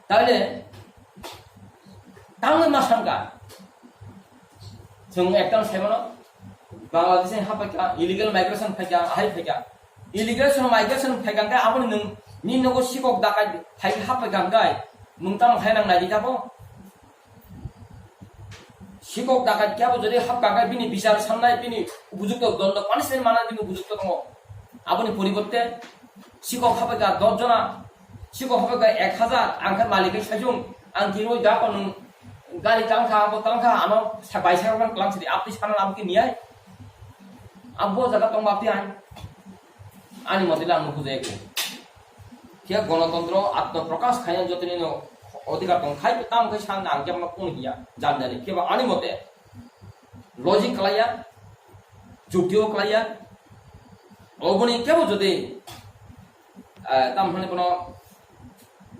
Taile tangwi ma sangka. Chwng ekta saimano, Bangladesh ni haphaikha, illegal migration phaikha, ahai phaikha. Illegal migration phaikha hwnkhe aboni nwng ni nogo sikok dakai phai haphaikha hwnkhe nwng tamo khainang naidi tabo? Sikok dakai kebo jodi hapkha hwnkhe bini bichar sanai, bini upojukto dondo punishment manai bini upojukto tongo. Aboni poriborte sikok haphaikha dos jona, sikok haphaikha ek hazar, ang khe malik khe sajung, ang kinwi da ko nwng gari tangkha, abo tangkha, ano sa-, bai sakno klang sidi, aboni sana abo khe niyai. Abo jaga tongma aboni ang, ani mote le ang nukho jaya khe. Khe gonotontro, atma prakash khaina jotoni no odhikar tong khai, tam khai san ang khe ma kung hiya, jan jani. Khe ba ani mote logic khlaiya, jukti o khlaiya, oboni kebo jodi, eh, tam hwnwi bono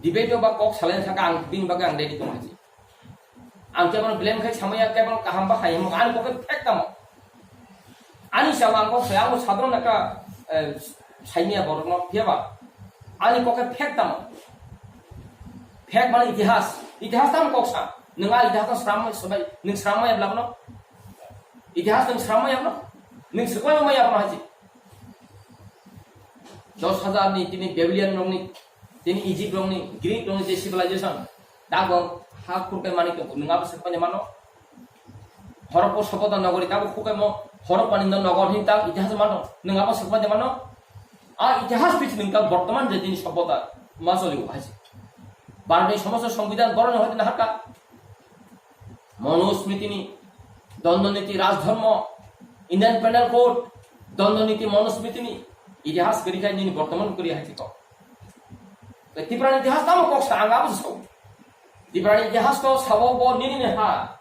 debate o ba kok salaina thangkha, ang bini bagwi ang ready tong haji. Ang kebono blame khai samaya, kebono kaham ba hai himo, ani kok khe fake tamo. Ani sabo ang kok sai, ang sadron ekta, eh, saimaya borokno, phiya ba? Ani kok khe fake tamo. Fake mane itihas. Itihas tamo kok sa. Nwng a itihas no sram, srambai, nwng sramaya bla bono? Itihas nwng sramaya bono? Nwng swkang maya bono haji? Dos hajar ni tini Babylon rokni, tini Egypt rokni, Greek rokni je civilization, dago ha khurkai mani tongo, nwng abo swkmani mano? Horapur Sabota Nagori, dago khurkai mo Horapani no Nagor hin ta itihas mano, nwng abo swkmani mano? A itihas bisi nwng ta bortoman je tini Sabota ma choli o haji. Bharotni somosto Songbidan boroni hoite na hakka. Manusmritini, Dandoniti, Rajdharma, Indian Penal Code, Dandoniti, Manusmritini itihas kwrwi khai nini bortoman kwrwi hai thito. Tei Tiprani itihas tamo kok sa ang abo sa. Tiprani itihas to sabo bo nini ni ha.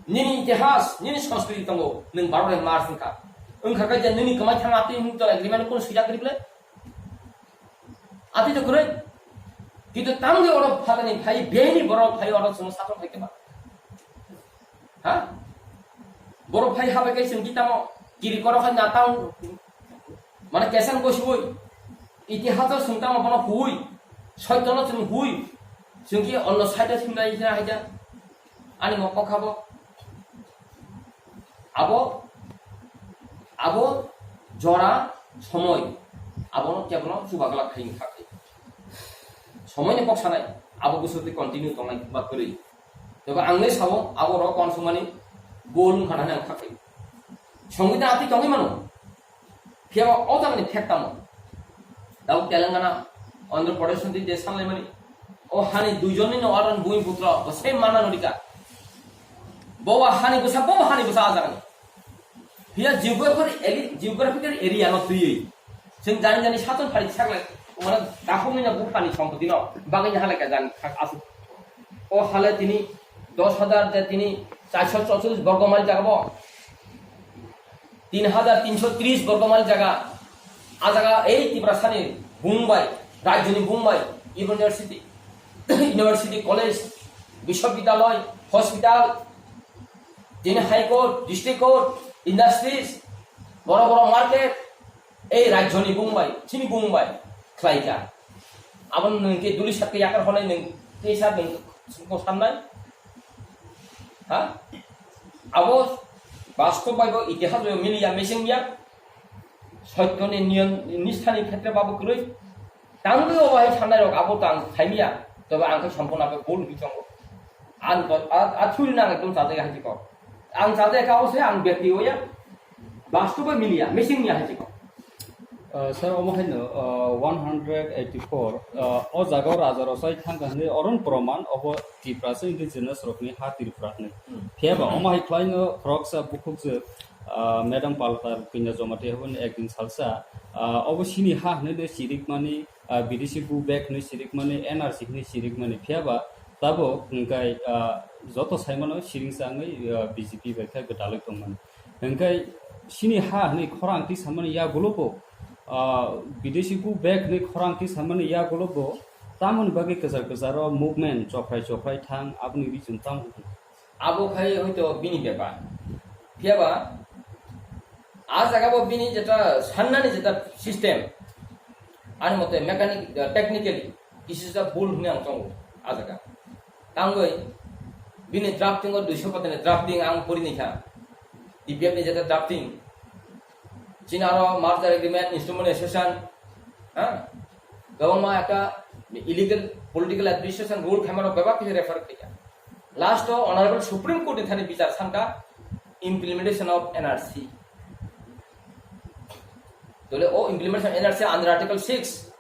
Nini itihas, nini sanskriti tongo, nwng Bharat bai Mars wngkha. Wngkha khe je nini kwmai thang atwi nwng to agreement kun swijak kwrwi bwle? Atwi to kwrwi. Kintu tamni oro phatani phai, bini borok phai oro chwng satok khai kema. Ha? Borok phai habai kai chwng kitamo kiri korok hai na tang. Mane kesang bo sibui. Itihas o chwng tamo bono hui. Soitono chwng hui. Chwng ki onno side o thimlai hina haida. Ani mokok habo. Abo, abo jora somoi, abono kebono chubaglak khai wngkha khe. Somoini kok sanai, abo bwswk twi continue tongnai ba kwrwi. Tebo ang le sao, abo rok uansukmani goal wngkha hwnwi ang kha khe. Songwita atwi tongwi mano. Phiya ba o jagani fact tamo? Tabuk Telangana, Andhra Pradesh hwnwi je sanlaimani. O hani duijonni no aron bhumi putra, bo se mana norika. Bo wa hani bwsa, bo wa hani bwsa a jagani. Phiya geographical area, geographical area no twiwi. Chwng jani jani saton phari saklai, mane dakhokni no buphani sompoti no, bagwi ni halai ka jani asuk. O hale tini dos hajar je tini charso chorchollis borgo mile jaga bo. Tin hajar tinso tris borgo mile jaga. A jaga ei Tiprasani bung bai, rajyoni bung bai, university, university, college, biswabidyaloy, hospital, tini high court, district court, industries, boro boro market, ei rajyoni bung bai, chini bung bai khlaika. Aboni nwng khe duli sakhe yakar honai nwng tei sa nwng sannai. Ha? Abo bastob bai bo itihas bai miliya, missing ya. Soitoni niyon nisthani khetre babo kwrwi. Tangwi obo hai sanai rok abo tang khaimiya. Tobe ang khe sompona bai bul hwi tongo. Ang to, a, a thuri nang ekdom chajai hai chikon. Ang chajai ka ose ang bekti oya. Bastob bai miliya, missing ya hai chikon. Uh, sir, omo haino, uh, one hundred eighty-four, uh, o jaga o raja rosai thangkha hwnwi oron proman obo Tiprasa indigenous rokni ha Tripura hwnwi. Hmm. Phiya ba omo hai khlaino khoroksa bukhukjwk, uh, Madam Palta Rukina Jamatia hwnwi ekdin salsa, uh, obo sini ha hwnwi de chirikmani, uh, bidesi go back hwnwi chirikmani, N R C hwnwi chirikmani. Phiya ba tabuk hwnkhe, uh, joto saimano siringsa wngwi, uh, B J P bai khe gwdalwi tongmani. Hwnkhe sini ha hwnwi khorang twi samani yagulo bo, ah, bidesi go back hwnwi khorang twi samani yagulo bo tamoni bagwi kwchar kwcharo movement chokhrai chokhrai thang aboni reason tamo? Abo khai hoito bini bepar. Phiya ba a jaga bo bini jeta sannani jeta system, ani mote mechanic, technically kisisa bul hwnwi ang tongo a jaga. Tangwi bini drafting o duiso patani drafting ang pori ni kha. T P F ni jeta drafting. Chini aro merger agreement, instrument association, ha? Kwbangma ekta illegal political administration rule khaimano bebak khe refer khaikha. Last o Honorable Supreme Court ni thani bichar sanka implementation of N R C. Tole o implementation N R C under Article six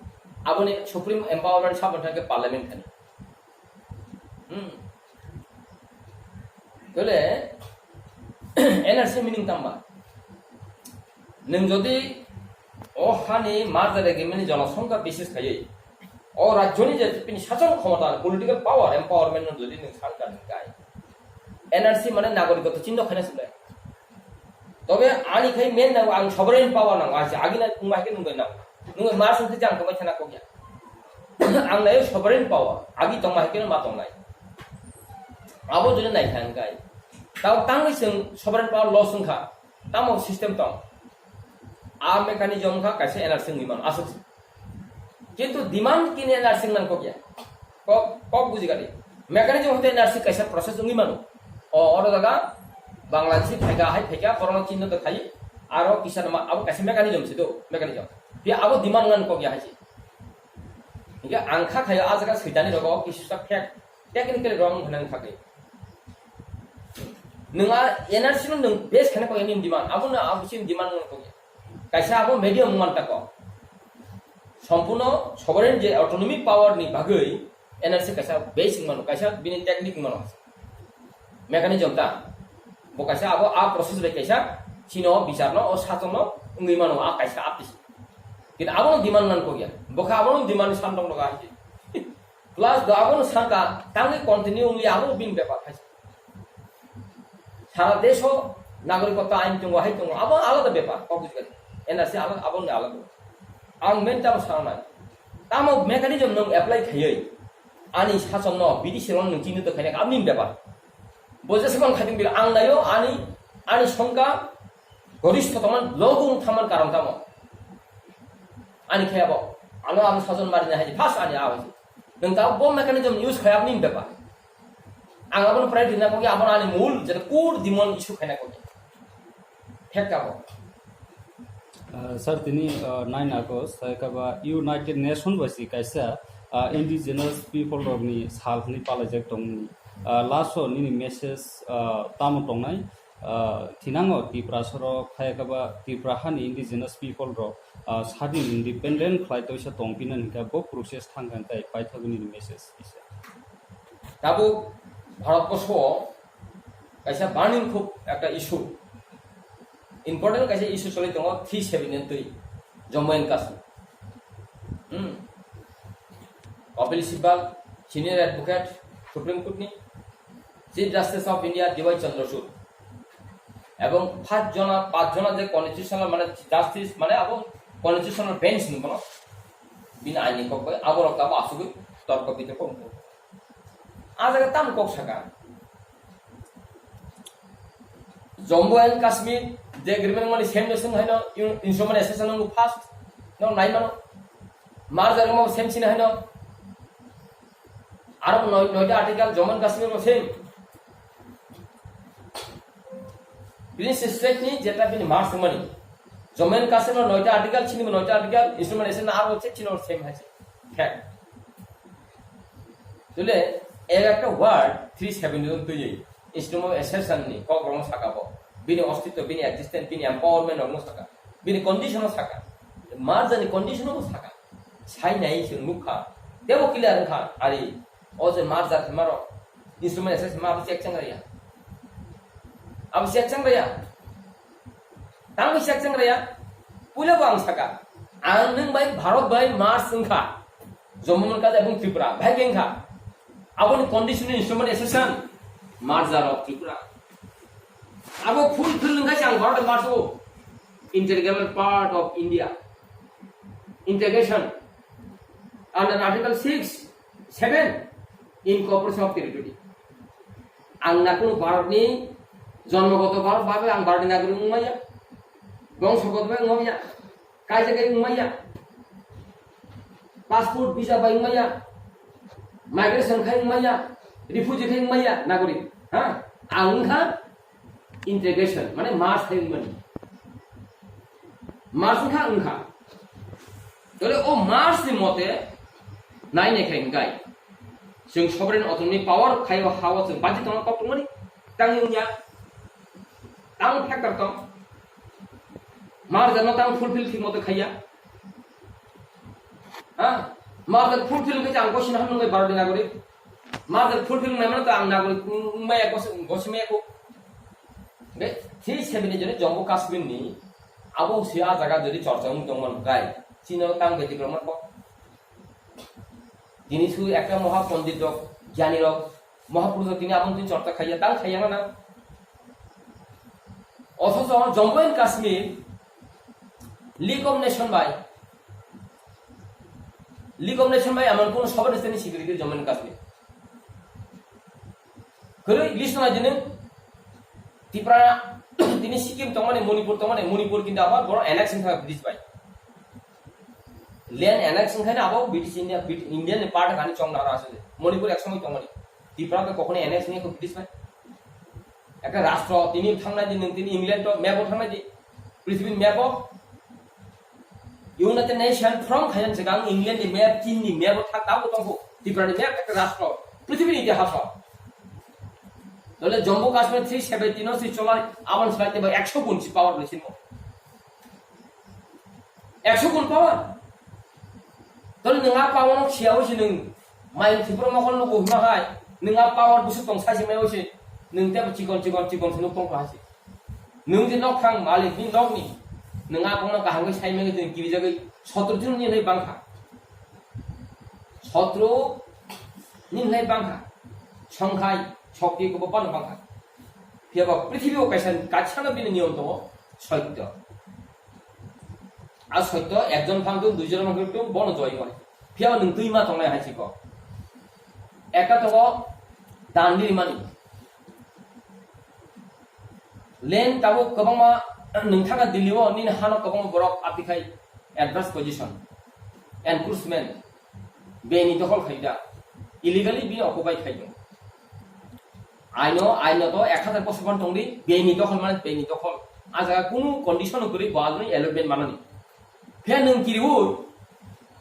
aboni supreme empowerment sabon thangkhe parliament thani. Hmm. Tole N R C meaning tamba? Nwng jodi o hani merger agreement ni jonosongkha basis khaiwi o rajyoni je bini sachal khomota, political power, empowerment no jodi nwng sankha hwnkhe N R C mane nagorik goto chinno khaina swnai. Tobe ani khai main nango, ang sovereign power nango, ang se agina wngma hai khe nungwi nango. Nungwi ma song khe jang tongbai thana kokya. Ang nai sovereign power, agi tongma hai khe ma tongnai. Abo jodi nai thang kai. Tao tangwi chwng sovereign power loss wngkha. Tamo system tong. A mechanism kha kaisa N R C wngwi mano, aswk se. Kintu demand kini N R C wngmani kok ya. Kok, kok buji gadi. Mechanism hote N R C kaisa process wngwi mano. O, oro jaga Bangladeshi phaika, hai phaika, borokno chinno to khai, aro kisa nama, abo kaisa mechanism se do, mechanism. Pia abo demand wngmani kok ya hai se. Hingke ang kha khayo a jaga soitani rogo, kisusa fact, technically wrong hwnwi ang kha khayo. Nwng a N R C no nwng base khaina kok ya nini demand, abo no abo se demand wngmani kok ya. Kaisa abo medium wngmani tako. Sompurno sovereign je autonomic power ni bagwi N R C kaisa base wngmano, kaisa bini technique wngmano. Mechanism ta. Bo kaisa abo a process bai kaisa chino bichar no, o satung no wngwi mano, a kaisa a pisi. Kintu abo no demand nan kok ya. Bo kha abo no demand ni samtong no ga hai. Plus do abo no sangka tangwi continue wngli abo bini bepar hai. Sara desh o nagarikotto ain tongo, hai tongo, abo alada bepar, kok bujikha. N R C alada, abo ni alada. Ang main tamo sanai. Tamo mechanism nwng apply khaiwi. ani sachonno bidi silon nung chini to khaina aboni bepar. Bo jesa bang khating bil ang nayo ani, ani songka goristho tongman logung thaman karon tamo. Ani khaya bo. Ano ang sajon mari na haji first ani awaji. Nung ta bo mechanism use khaya aboni bepar. Ang abono prai dinna kogi abono ani mul jeta kur dimon issue khaina kogi. Thek ka bo. Uh, sir, tini uh, nine August, hai kaba United Nation bai si kaisa uh, indigenous people rokni sal hwnwi palaijak tongmani. Uh, last o nini message uh, tamo tongnai? Uh, thinango Tiprasa rok hai kaba Tipra hani indigenous people rok uh, sadin independent khlai toisa tongpina hinkha bo process thangkha hinkhe paithago nini message kisa. Tabuk Bharatborsho kaisa burning khub ekta issue, important kaisa issue choli tongo three seventy twi Jammu and Kashmir. Hmm. Kapil Sibal, senior advocate, Supreme Court ni Chief Justice of India D Y Chandrachud, ebong pach jona pach jona je constitutional mane justice mane abo constitutional bench ni bono bini aini kok bai abo rok tamo asugwi torko bitorko wngkha. A jaga tamo kok saka. Jammu and Kashmir je agreement mani same nation haino instrument association no first no nai mano. Merger mo same sini haino. Aro noi noita article Jammu and Kashmir mo same. Bini state ni jeta bini merge mani. Jammu and Kashmir no noita article sini noita article instrument association aro same sini same hai. Thek. Tule ek ekta word three seventy twi instrument association ni kok rong saka bo. Bini ostitto, bini existence, bini empowerment rong saka. Bini condition saka. Merger ni condition saka. Sai nai se nukha. Tebo clear wngkha ari. O je merger khe maro. Instrument association ma abo check chang raya. Abo check chang raya. Tang bo check chang raya. Puila bo ang saka. Ang nung bai Bharat bai merge wngkha. Jammu and Kashmir ebong Tripura. Bhai kengkha. Aboni condition instrument association. Merger of Tripura. Abo fulfill wngkha ang Bharat merge o. Integral part of India. Integration under Article six, seven, incorporation of territory. Ang na kunu Bharat ni jonmogoto Bharat babe ang Bharat ni nagorik wngmaya, bongsogoto bai wngmaya, kaisa kai wngmaya, passport visa bai wngmaya, migration khai wngmaya, refugee khai wngmaya nagorik. Ha, ang wngkha integration mane merge khai wngmani. Merge wngkha wngkha. Tole o merge ni mote nai nai khai wngkai. Chwng sovereign autonomy power khai o ha o chwng baji tongna kok tongmani. Tang wngya. Tang factor tong. Merge no tang fulfill thik mote khaiya. Ha? Merge fulfill wngkhe ang gosina hwn nungbai Bharat ni nagorik. Merge fulfill wngmano to ang nagorik wngmaya gosi maya kho. Be three seventy jone Jammu Kashmir ni abo si a jaga jodi chorcha wng tongmano kai. Chino tang betikromno kok. Tini su ekta moha pondit rok, gyani rok, moha purusho tini aboni tini chorcha khaiya, tang khaiya na. Othocho Jammu and Kashmir League of Nation bai, League of Nation bai emon kono sovereign state ni security Jammu and Kashmir. Kwrwi list nai dini Tripura tini Sikkim tongmani, Manipur tongmani, Manipur kintu abo boro annex wngkha British bai. Land annex wngkhaino abo British India, Brit-, Indian ni part hani chong naro aswk. Manipur ek somoi tongmani. Tripura to kokhoni annex wngya kho British bai. Ekta rastro tini thangnai di nwng tini England to map o thangnai di. Prithibi map o United Nation from khayan segang England ni map, Chin ni map o thang tabo tongkho. Tripura ni map ekta rastro. Prithibi ni itihas o. Tole Jammu Kashmir three seventy no si cholai abon slai tebo ekso gun si power ni simo. Ekso gun power. Tole nwng a power no siya hoise nwng main Tripura mokol no kuhma hai. Nwng a power busu tong sai se mai hoise. Nwng tebo chikon chikon chikon se nuk tong hai se. Nwng je nok thang malik ni nok ni. Nwng a kong no kaham ke sai mai nwng kibi jagwi sotro jun ni lai bangkha. Sotro ni lai bangkha. Songkhai sokti ko bano bangkha. Phiya ba prithibi o kaisa kaisa no bini niyom tongo soityo. A soityo ekjon phang tong, duijon phang tong, bono joy bai. Phiya nwng twi ma tongnai hai chiko. Ekta tongo dan rimani. Land tabuk kwbangma, nwng thangkha Delhi o, nini hano kwbangma borok apikhai adverse position, encroachment, beni dokhol khai da, illegally bini occupy khai do. Aino, aino to ek hazar bosor ban tongdi, beni dokhol mane beni dokhol. A jaga kunu condition kwrwi bo agni allotment manani. Phiya nwng kiriui,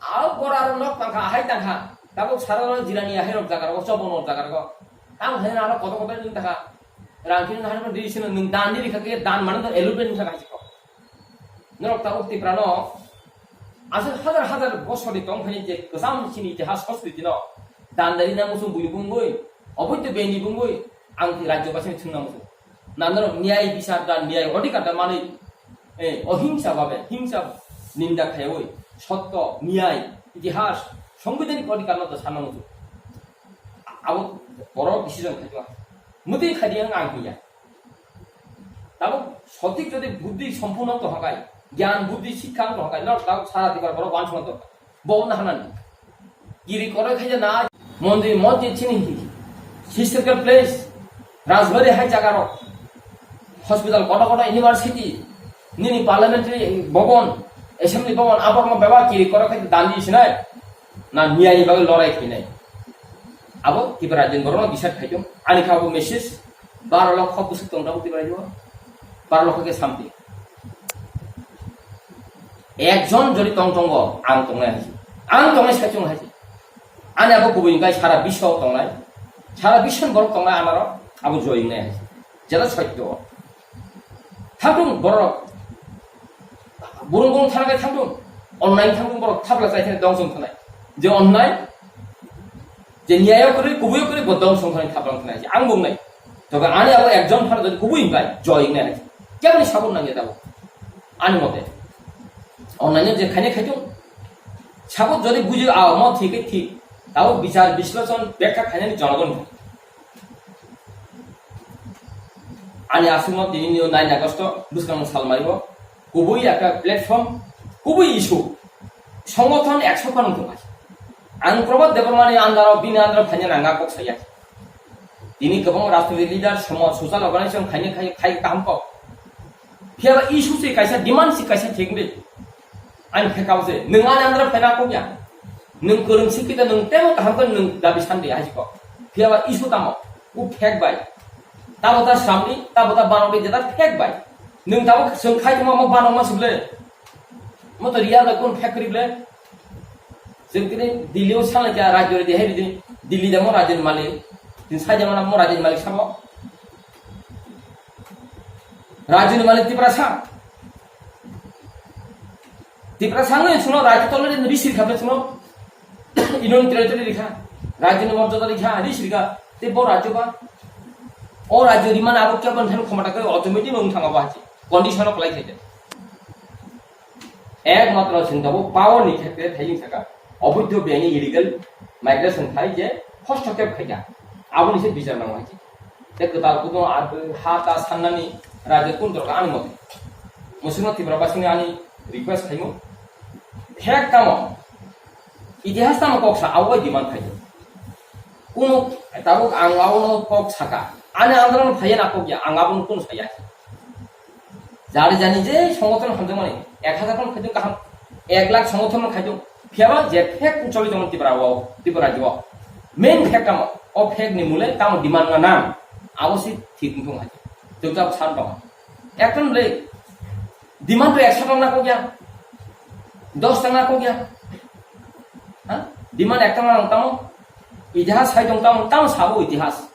a bora aro nok tangkha, ahai tangkha. Tabuk sara no jirani ahai rok jaga rogo, chobon rok jaga rogo. Tamo hai aro koto koto nwng tangkha. Rang kiri nahar di sino nwng dan di rikha ke dan mane to allotment rikha kaisi ko. Norok tabuk Tipra no aswk hazar hazar bosor ni tong phani je kwcham chini itihas hospital no dan dari na musung bui bungui, oboito beni bungui, ang rajyo basini thwngna musung. Na norok niyai bisar da niyai odhikar da manwi, eh, ohingsa babe, hingsa ninda khaiwi, sotto, niyai, itihas, songbidanik odhikar no da sanna musung. Abo borok decision khaitwa. Mutwi khadi ang ang hiya. Tabuk sotik jodi buddhi sompurno to hakai, gyan buddhi sikha to hakai, norok tabuk sara dibar borok wansukna to. Bo na hanani. Kiri koroi khaija na. Mondir, mondir chini historical place, Rajbari hai jaga rok, hospital koto koto, university, nini parliamentary bhavan, assembly bhavan, aborok no bebak kiri koroi khaija dandi sinai. Na niyai ni bagwi lorai khainai. Abo Tipra din borok no bisar khaitong. Ani kha abo message, baro lokho bwswk tong tabuk Tipra din. Baro lokho ke samti. Ekjon jodi tong tongo, ang tongnai hai se. Ang tongnai sai chwng hai se. Ani abo kubui wngkha sara biswao tongnai. Sara biswani borok tongnai anaro abo joy wngnai hai se. Jeta sotyo. Thangtung borok. Burung burung thangkai thangtung. Onnai thangtung borok thapla chai thangkai dong song thanai. Je onnai, je niyayo kwrwi, kubuiyo kwrwi bo dong song thanai thapla thanai. Ang bung nai. Tobe ani abo ekjon phano jodi kubui wngkha, joy wngnai hai se. Keboni sabun nangya tabuk. Ani mote. Onlaine je khaine khaitung. Sabo jodi buji a mo thik thik. Tabo bichar bislochon bekha khainani jonogon. Ani aswkno tini nine August bwskang sal maibo. Kubui ekta platform, kubui issue. Songothon ekso phano tongkha. Ang Prabhat Debbarmani andaro bini andaro phaina nanga kok saya. Tini kwbang rajniti leader, somaj, social organization khaina khai, khai kaham kok. Phiya ba issue se kaisa, demand se kaisa thik de. Ani phekao se, nwng ani andra phena kok ya. Nwng kwrwng sikhi ta nwng tebo kaham khe nwng dabi sandi hai kok. Phiya ba issue tamo, u phek bai. Tabo ta samni, tabo ta banok de jeta phek bai. Nwng tabo swng khai tongma mo banok ma sible. Mo to real bai kun phek kri ble. Jeng tini Delhi o sala kya rajyo de hai bidi. Delhi de mo rajyo ni malik. Tin sai de mo rajyo ni malik sabo. Rajyo ni malik Tiprasa. Tiprasa ngai suno rajyo tole de ri sirkha pe suno. Union territory rikha. Rajyo ni morjada rikha, ri sirkha. Te bo rajyo ba. O rajyo ri mana abo kya ban thani khomata kai automatic nung thanga ba hachi. Condition of life hai. Ekmatro chwng tabuk power ni khetre thailing saka, oboidho biyani illegal migration khai je hostokep khaikha, aboni se bichar nango hai. Te kwtal kutung ha ta sannani raja kun dorkar ani mote. Musino Tipra basini ani request khaimo. Thek tamo, itihas tamo kok sa, abo bai demand khaio. Kuno tabuk ang abono kok saka. Ani androno phaiya na kok ya, ang abono kuno saya. Jari jani je songothon hamjakmani, ek hazar ton khaijak kaham, ek lakh songothon khaijak, phiyaba je fake choli tongmani Tripura o, Tripura rajyo o. Main fake tamo, o fake ni mule tamo demand ma nang, abo si thik wngthung hai. Chwng tabuk san tongo. Ekdom le, demand to ekso tong na kok ya, dos tong na kok ya. Ha? Demand ekta ma tamo, itihas sai tong tamo, tamo sabo itihas.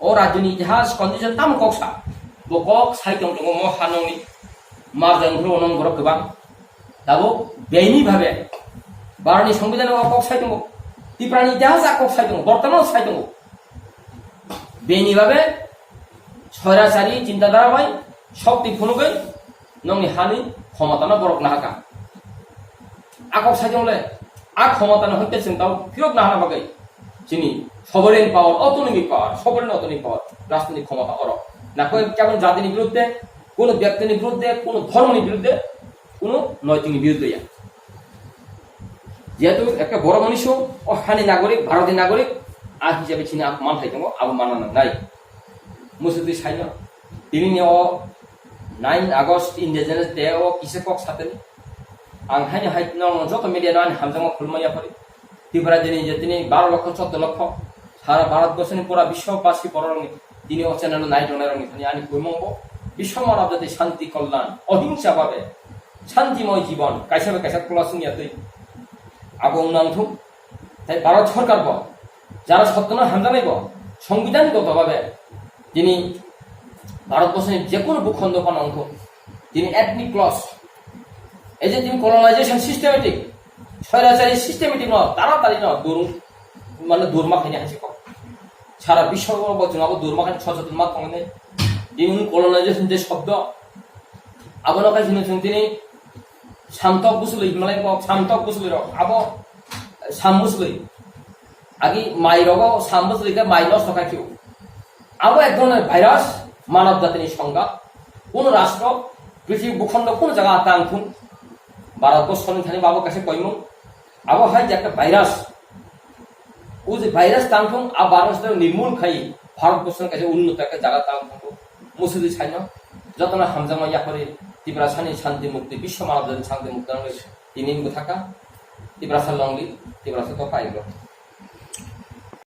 O rajyoni itihas condition tamo kok sa. Bo kok sai tong tongo mo hanongni. Marjan phuru onong borok kwbang. Tabo beni bhabe. Bharotni songbidhan o kok sai tongo. Tiprani itihas a kok sai tongo. Bortoman sai tongo. Beni bhabe soirachari chintadhara bai shokti phunugwi nongni hani khomotano borok nahaka. A kok sai tongo le, a khomotano hwnkhe chwng tao phirok nahana bagwi chini sovereign power, autonomy power, sovereign autonomy power, rajniti khomota oro. Nakoi kebon jatini biruddhe, kuno byaktini biruddhe, kuno dhormoni biruddhe, kuno noitikni biruddhe ya. Jehetu ekta boro manush, o hani nagorik, Bharotni nagorik, A hisabe chini ang manthai tongo, abo mana nangnai. Musudi saino, tini ni o nine August Indigenous Day o kisa kok satani. Ang haino hai no joto media no ani hamjakma khulumani yapari. Tipra dini je tini baro lokho, choudo lokho, sara Bharat borsoni pura biswabasi bororokni tini o channel nai tongnai rokni thani ani khulumung bo biswa manab jati shanti kolyan ohingsa babe shantimoi jibon kaisa bai kaisa kolasung yatwi abo wng nang thung. Tai Bharat sorkar bo jara sottono hamjaknai bo songbidan goto babe tini Bharat borsoni jekunu bukhondo phano wng thung, tini ethnic clause, ei je tini colonization systematic, soirachari systematic no taratari no dur, mane durma khaini hansi kok. Sara biswo bo chwng abo durma khaini sochotma tongnai. Tini colonization je shobdo, abono khai sino chwng tini samtok buslui, malai kok samtok buslui rok, abo sam buslui. Agi mai rogo sam buslui khe mai nosto khai phio. Abo ek dhoroner virus, manav jatini songga. Kuno rastro, prithibi bukhondo kuno jaga tang thung, Bharat borsoni thani abo kaisa koimung. Abo hai je ekta virus. O je virus tang thung, a virus no nirmul khai Bharat borsoni kaisa unnot ekta jaga tang thung. Musudi saino, jotono hamjakma yapari Tiprasani shanti mukti, biswa manav jatini shanti mukti nangwi tini bwthaka. Tiprasa longli, Tiprasa to paigro.